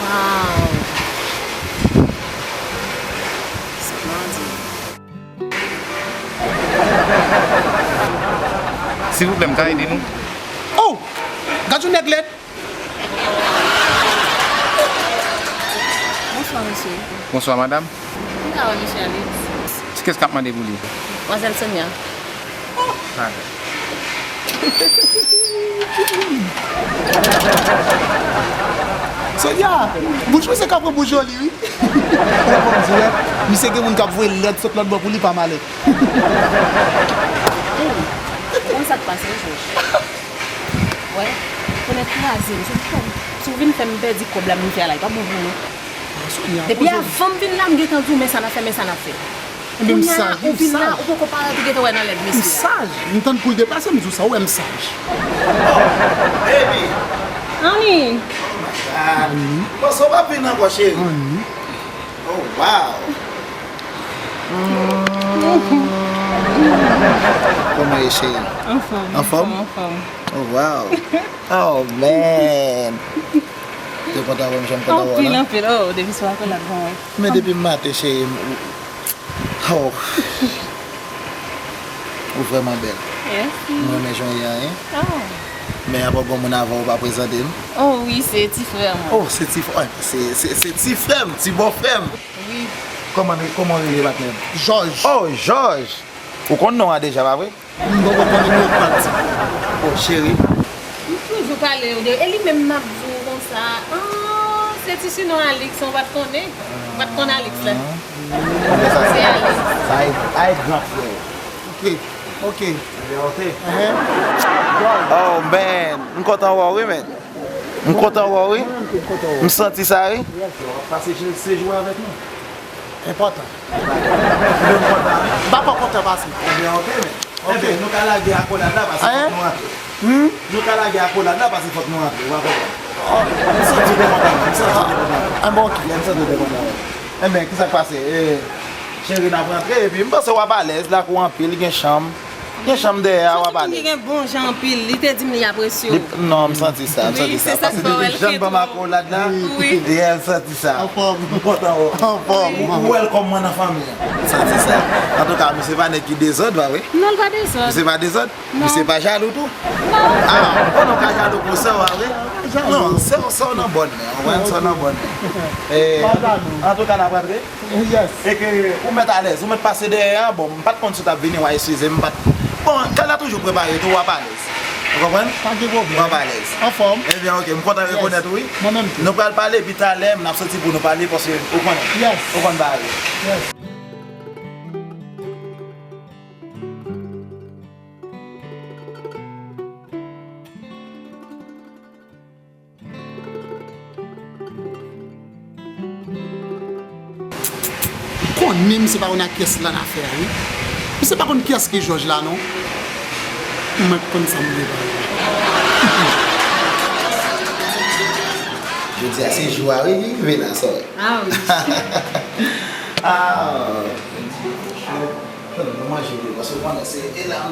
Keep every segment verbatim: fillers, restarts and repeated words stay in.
Wow! Splendid. Silvouplè, m ka ede nou? Oh! Gad yon nèg lèd! Bonswa, mesye. Bonswa, madanm. M ka wè mesye Alex? Kiyès k ap mande pou li? Madmwazèl Sonia. Oh! Pardon. Sonia, bouch misye ka pran bouch joli, wi. Ou konn di, wè, misye gen moun k ap voye lèt sot lòt bò pou li pa malè. Ou konn sa k pase, Jòj? Wè, kòlè kraze m. Si w fè m, si w vin fè m pèdi kòb la m vin fè a la, li p ap bon pou nou. Depi avan m vin la, m gentan di w, men sa n ap fè, men sa n ap fè. Kounye a la, ou vin la, ou poko parèt, ou gentan wè nan lèd mesye a. M saj. M tann kou l deplase, m di w sa, ou wè m saj. Oh, baby. Honey. Oh my God. Panse w p ap vin ankò, cheri. Honey. Oh, wow. Kòman ye, cheri? Anfòm. Anfòm? Anfòm. Oh, wow. Oh, man. Te kontan wè m jan m kontan wè w la? Anpil, anpil. Oh, depi sou akòlad, bon, wè. Men depi maten, cheri, m, oh. Ou vrèman bèl. Mèsi. M renmen jan w ye a, hein. Oh. Men apa gon moun avan w pa prezante m? Oh, wi, se ti frè mwen. Oh, se ti frè, se, se, se ti frè m, ti bòfrè m. Wi. Kòman, kòman w rele, patnè m? Jòj. Oh, Jòj. Ou konn non an deja, pa vre? M poko konnen men ou pral di. Oh, cheri. M toujou pale w de, e li menm m ap di w konsa. Ah, se ti sinon Alix, ou pa t konnen? Ou pa t konn Alix la? Ah. Se Alix. Sa e, sa e gran frè w. Ok, ok. Ebyen, ok. Enhen. Oh, man. M kontan wè w, wi, man. M kontan wè w, wi. Mwen menm tou, m kontan wè w. M santi sa, wi. Yes, w ap pase je-, sejou avèk nou. Enpòtan. Ebyen, m kontan, wi. M pa pran kontan pase. Ebyen, ok, men. Ok. Ebyen, nou ka lage akolad la, paske fòk nou rantre. Hmm? Nou ka lage akolad la, paske fòk nou rantre. Ou pa konprann? Oh, m santi w te kontan, wi. M santi w te kontan, wi. Ah, bon, ok. Yeah, m santi w te kontan, wi. Enben, kisa k pase? Eh, cheri, n ap rantre, epi m panse w ap alèz, lakou anpil, gen chanm. Gen chanm dèyè a, w ap alèz. Li gen bon jan anpil, li te di m li apresye w. Non, m santi sa, m santi sa. Paske depi jan l ban m akolad la, yeah, m santi sa. Anfòm. M kontan wè w. Anfòm. Ou, ou welcome mwen nan fanmi an. M santi sa. Antouka, misye pa nèg ki dezòd, pa vre? Non, l pa dezòd. Misye pa dezòd? Non. Misye pa jalou tou? Non. Ah, bon, nou ka jalou pou sè w, pa vre? Non, sè w, sè w nan bòn men, ou konprann, sè w nan bòn men. Eh, antouka, n ap rantre. Yes. E ke ou mèt alèz, ou mèt pase dèyè a, bon, m pa t konn si w t ap vini, w a eskize m, m pa t. Bon, kay la toujou prepare tou, w ap alèz. Ou konprann? Pa gen pwoblèm. W ap alèz. Anfòm. Ebyen, ok, m kontan rekonèt ou, wi. Mwen menm tou. Nou pral pale, epi talè, n ap soti pou nou pale, paske ou konnen. Yes. Ou konn bagay. Yes. Konnen misye pa konn ak kiyès l annafè a, wi. Misye pa konn kiyès ki Jòj la, non. Mwen konn sa m vle pale. Jodi a se jou a, wi, li rive la, sa, wi. Ah, wi. Ah, nou manje, wi, paske konnen se, e la,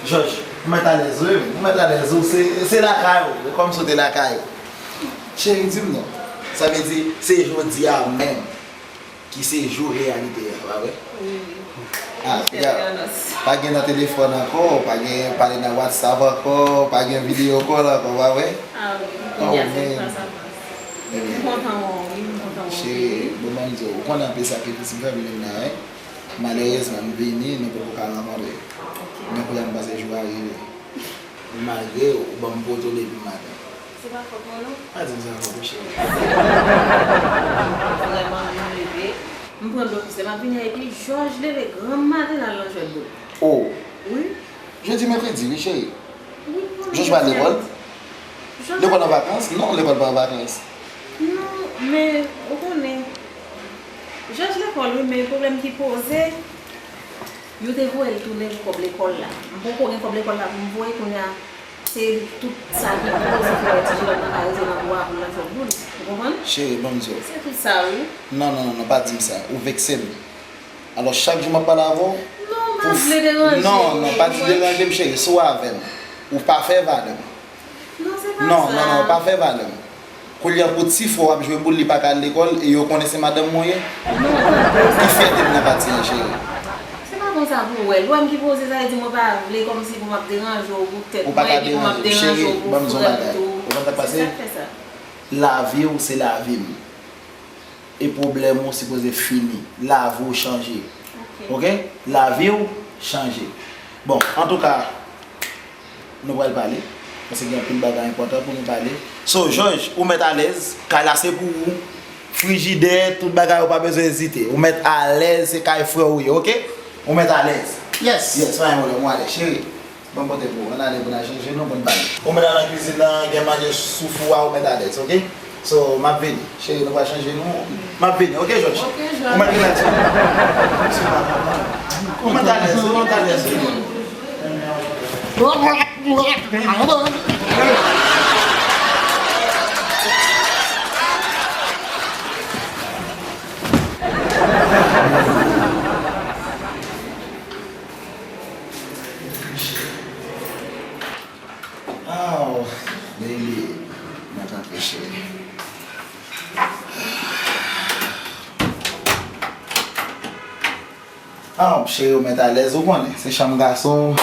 Jòj, ou mèt alèz, wi, ou mèt alèz, ou se, se lakay ou, e kòmsi w te lakay ou. Cheri, di m non, sa vle di, se jodi a menm ki se jou reyalite a, pa vre? Wi, wi. Ah, pa gen nan telefòn ankò, pa gen pale nan WhatsApp ankò, pa gen video call ankò, pa vre? Ah, wi, kounye a se fas a fas. M kontan wè w, wi, m kontan wè w. Cheri, bon, ban m di w, ou konnen anpil sakrifis m fè pou vin la, wi. Malerezman, m vini, nou poko ka rankontre. Men kounye a m panse jou a rive. Malgre ou ban m poto depi maten. Se pa fòt mwen, non. Pa di m sa ankò, wi, cheri. Vrèman, m leve, m pran dlo, m se m ap vini, epi Jòj leve granm maten l al nan jwèt boul. Oh. Wi. Jodi mèkredi, wi, cheri. Wi, wi. Jòj pa lekòl? Lekòl an vakans? Non, lekòl pa an vakans. Non, men, ou konnen, Jòj lekòl wi, men pwoblèm ki poze, yo te voye l tounen pou kòb lekòl la. M poko gen kòb lekòl la pou m voye, kounye a, se tout sa ki poze fè ti jenòm nan ka rete nan bwa pou l nan fè boul. Ou konprann? Cheri, ban m di w. Se tout sa wi. Non, non, non, non, pa di m sa. Ou vekse m. Alò, chak jou m ap pale avè w. Non, m pa vle deranje w. Non, non, pa di deranje m, cheri. Si w avè m, ou pa fè valè m. Non, se pa sa. Non, non, non, pa fè valè m. Koulye a pou ti frè w ap jwe boul, li pa ka al lekòl, e yo konnen se madanm mwen ye. Non, tande. Ki fyète m nan pati an, cheri. Se pa konsa pou w wè l. Ou wè m ki poze, sa vle di mwen pa vle kòmsi pou m ap deranje w pou tèt mwen, epi pou m ap deranje w pou frè m tou. Ou pa ka deranje m, cheri, ban m di w yon bagay. Ou konn sa k pase? Sa k fè sa? Lavi w se lavi m. E pwoblèm ou sipoze fini. Lavi w chanje. Ok? Lavi w chanje. Bon, antouka, nou pral pale. Paske gen anpil bagay enpòtan pou nou pale. So, Jòj, ou mèt alèz. Kay la se pou ou. Frijidè, tout bagay, ou pa bezwen ezite. Ou mèt alèz, se kay frè ou ye, ok? Ou mèt alèz. Yes. Yes, pa gen pwoblèm, ou alèz, cheri. Ban m pote pou ou. Ann ale pou n al chanje nou, pou n pale. Ou menm nan kizin nan, gen manje sou fou a, ou mèt alèz, ok? So, m ap vini. Cheri, nou pral chanje nou. M ap vini, ok, Jòj? Ok, Jòj. Ou mèt rilaks. Ou mèt alèz, ou mèt alèz. Oh, baby, mwen t anpeche. Oh, cheri, ou mèt alèz, ou konnen. Se chanm gason.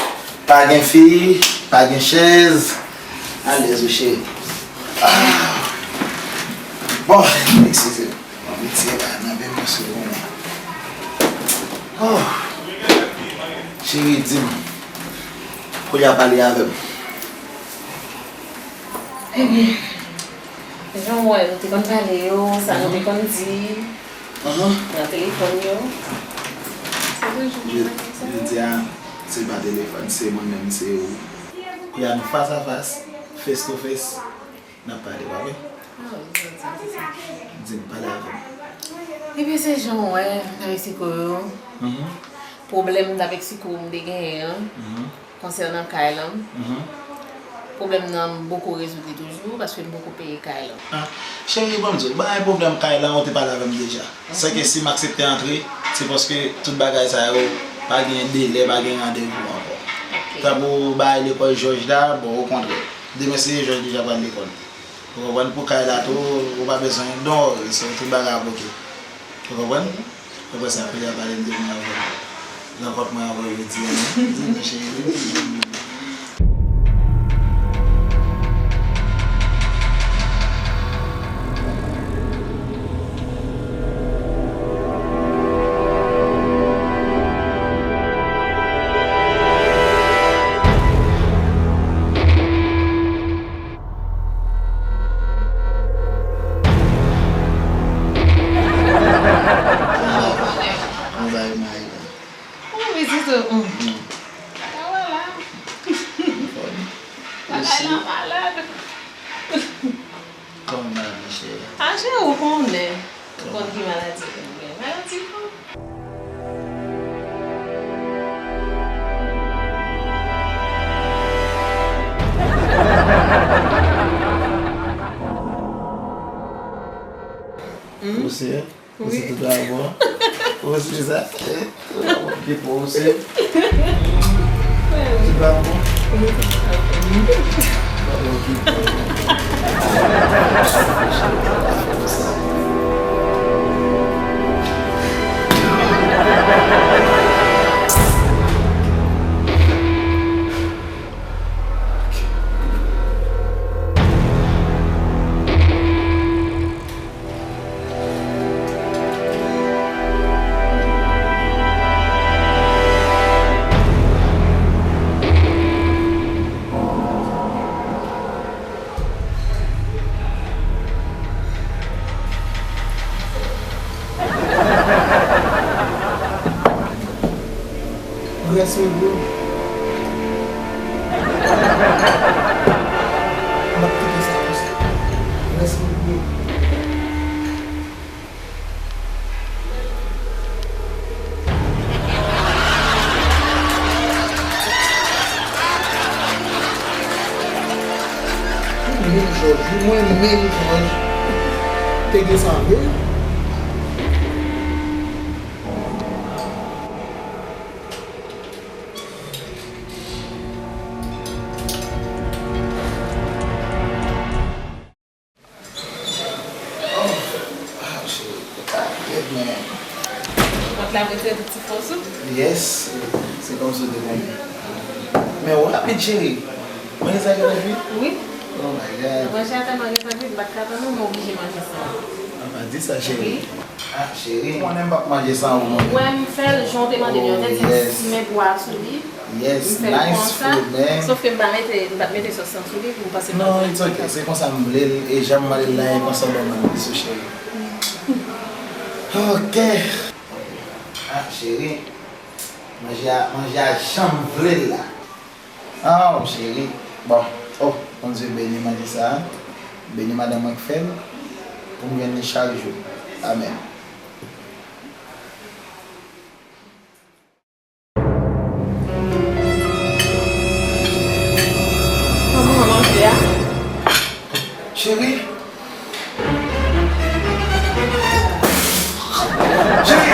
Pa gen fi, pa gen chèz. Alèz, wi, cheri. Ah. Bon, eskize m. Mwen retire bagay nan men m paske konnen. Oh. Cheri, di m. Kounye a pale avè m. Ebyen, jan w wè, nou te konn pale yo, sa nou te konn di nan telefòn yo. Se toujou menm bagay sa. Jodi a, se pa telefòn, se mwen menm, se ou. Kounye a nou fas a fas, face to face. N ap pale, pa vre? Ah, wi, sa di m, se sa. Di m, pale avè m. Ebyen, se jan w wè, nan Meksiko yo, pwoblèm nan Meksiko m te genyen an, konsènan kay lan, pwoblèm nan m poko rezoud li toujou, paske m poko peye kay lan. Ah, cheri, ban m di w, bagay pwoblèm kay lan, ou te pale avè m deja. Sèke si m aksepte antre, se paske tout bagay sa yo, pa gen delè, pa gen randevou ankò. Ok. Tankou bagay lekòl Jòj la, bon, okontrè. Demen se Jòj deja pral lekòl. Ou konprann? Pou kay la tou, ou pa bezwen, don't worry, so tout bagay ap oke. Ou konprann? Apre sa, apre y ap pale m de mwen avè w. Rankont mwen avè w jodi a, non? Di m, cheri. Anba yo mayi la. Ou vizite, hmm. Kaka wè la. Bagay la malad. Kòman malad, cheri? A, cheri, ou konnen. Ou konn ki maladi pou m gen. Maladi pou Hmm? Ou se, ou se tout la bon. Ou se sa. Ki pou ou se. Ki pa bon. Ki pa bon, ki bon. Rès mwen bro. M ap kite sa konsa. Rès mwen bro. Men Jòj, te gen sa vre? Oh, ah, cheri, ou ta byen, men. Kont la prete ti fòs ou? Yes, se kòmsi w te konnen. Men ou rapid, cheri. Manje sa ki rapid? Wi. Oh my God. Manje a tèlman gentan vit, m pa t ka tann ou, m oblije manje sa. A pa di sa, cheri. Wi. Ah, cheri, m konnen m p ap manje san ou, non. Ou wè m fè l jan w te mande m, yo te di m simen pwa a sou li. Yes, m fè l nice konsa, food, man. Sòf ke m pa mete, m pa t mete sòs lan sou li, m panse m pa t... Non, it's okay. Se konsa m vle l, e jan m mande l la, e konsa w ban mwen l, sou cheri. Ok. Ah, cheri, manje a, manje a jan m vle l la. Oh, cheri. Bon, oh, Bondye beni manje sa a. Beni madanm mwen k fè l, pou m jwenn li chak jou. Amèn. Kòman w manje a? Cheri. Cheri.